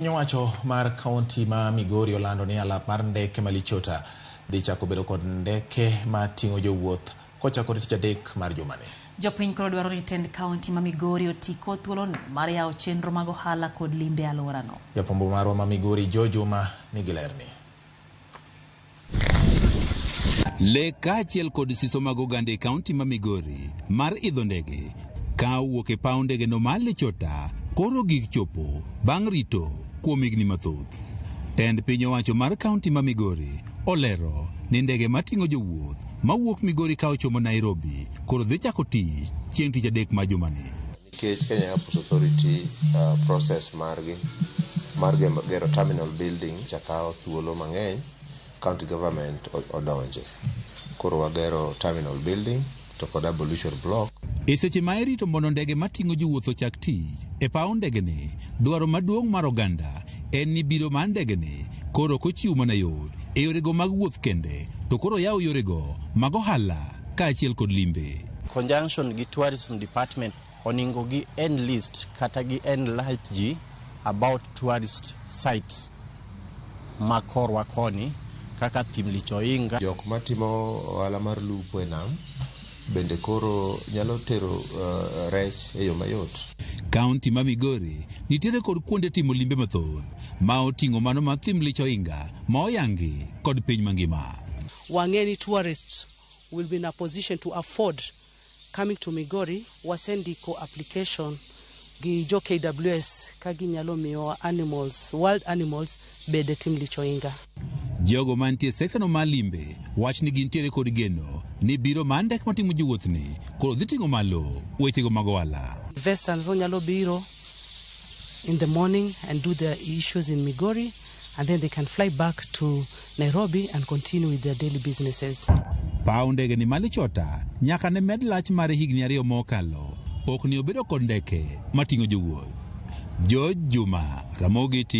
Piny owacho mar kaunti ma Migori olando ni alap mar ndeke ma Lichota dhi chako bedo kod ndeke mating'o jowuoth kochakore tich adek mar jumani. Jopiny koro dwaro ni tend kaunti ma Migori oti kod thuolono mar yawo chenro mag ohala kod limbe e alworano. Jafwambo marwa ma Migori Joe Juma nigi lerni. Lek kaachiel kod siso mag oganda e kaunti ma Migori mar idho ndege ka owuok e paw ndegeno mar Lichota koro gik chopo bang' rito kuom higni mathoth. Tend piny owacho mar kaunti ma Migori olero ni ndege mating'o jowuoth mawuok Migori ka ochomo Nairobi koro dhi chako tich chieng' tich adek ma jumani. Nikech Kenya Airports Authority process margi mar gero terminal building cha kawo thuolo mang'eny, county government odonje. Koro wagero terminal building to kod ablution block. E seche ma irito mondo ndege mating'o jowuoth ochak tich e paw ndegeni, dwaro maduong' mar oganda en ni biro mar ndegeni koro ok ochiw mana yot e yorego mag wuoth kende, to koro oyaw yorego mag ohala kaachiel kod limbe. Conjunction gi tourism department oningo gi enlist kata gi enlight ji about tourist sites ma korwa koni kaka thim Lichoinga. Jok matimo ohala mar lupo e nam bende koro nyalo tero rech e yo mayot. Kaunti ma Migori nitiere kod kuonde timo limbe mathoth ma oting'o mano mar thim Lichoinga ma oyangi kod piny mangima. Wang'e ni tourists will be in a position to afford coming to Migori. Wasendiko application gi jo KWS ka ginyalo miyowa animals, wild animals bede thim Lichoinga. Jogo mantie e sektano mar limbe wach ni gintiere kod geno ni biro mar ndek mating'o jowuoth ni koro dhi ting'o malo wechego mag ohala. Investors nyalo biro in the morning and do their issues in Migori, and then they can fly back to Nairobi and continue with their daily businesses. Paw ndege ni mar Lichota nyaka ne med lach mare higni 2 mokalo pok ni obedo kod ndeke mating'o jowuoth. George Juma, Ramogi TV.